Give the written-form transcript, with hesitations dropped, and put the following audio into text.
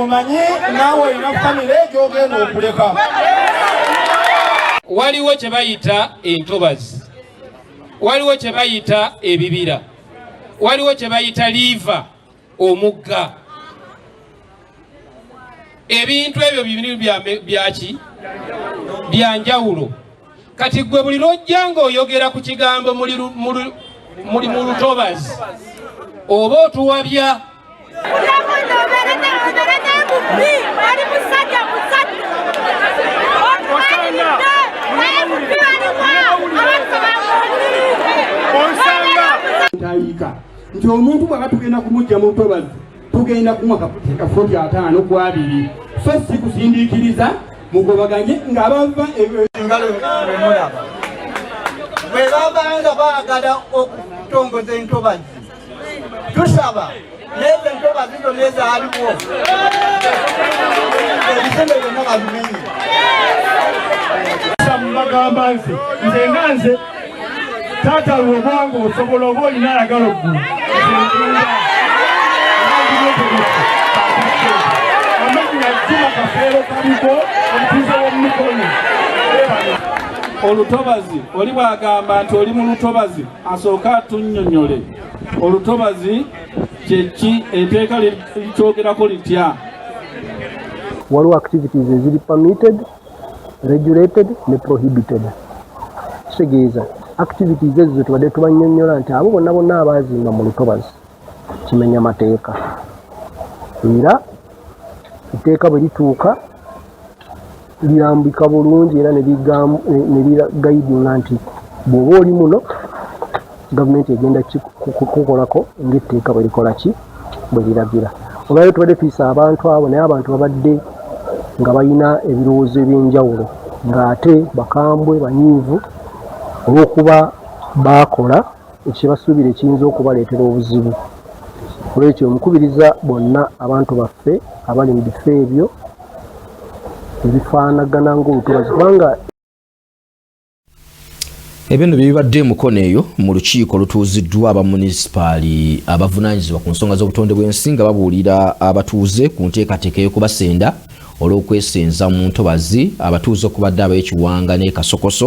Omanyi naawe olina famire gyogenda okuleka. Waliwo kye bayita entobazi, waliwo kye bayita ebibira, waliwo kye bayita liiva, omugga. Ebintu ebyo bibiri byaki byanjawulo. Kati gwe buli lwojja ng'oyogera ku kigambo muli mu lutobazi, oba otuwabya. Ntayika nti omuntu bwaba tugenda kumujja mu ntobazi, tugenda kumuwa kafuti 52, so si kusindiikiriza mugobaganye ng'abava. Engalo bwemulaba bwe babanga baagala okutongoza entobazi, tusaba n'ezo entobazi zonna ezaaliwo, ebizimbe byonna babimenye. Bagamba nze nga nze taata lwobwanga osobola oba olina ayagala oggulu. Amanya Juma Kafeero Kaliko, omutuuze w'omukono. Olutobazi, oli bw'agamba nti oli mu lutobazi, asooke atunnyonnyole olutobazi kyeki, etteeka likyogerako litya? Waliwo activities eziri permitted, regulated ne prohibited. Kitegeeza activities ezo zetubadde tubannyonnyola nti abo bonna bonna abaazimba mu lutobazi kimenya mateeka, era etteeka bwe lituuka lirambika bulungi era ne liguidinga nti bw'oba oli muno, gavumenti egenda kukolako ng'etteeka bwe likola ki, bwe liragira. Olwaliro tubadde tuyisa abantu abo, naye abantu babadde nga balina ebirowoozo ebyenjawulo, ng'ate bakambwe, banyiivu olw'okuba baakola ekibasuubira ekiyinza okubaleetera obuzibu. Olwekyo nkubiriza bonna abantu baffe abali mu bifo ebyo ebifaanagana ng'olutobazi kubanga Ebyo nno byebibadde Mukono eyo mu lukiiko olutuuziddwa aba munisipaali abavunaanyizibwa ku nsonga z'obutonde bw'ensi, nga babuulira abatuuze ku nteekateeka ey'okubasenda olw'okwesenza mu ntobazi. Abatuuze okubadde ab'ekiwanga n'e Kasokoso.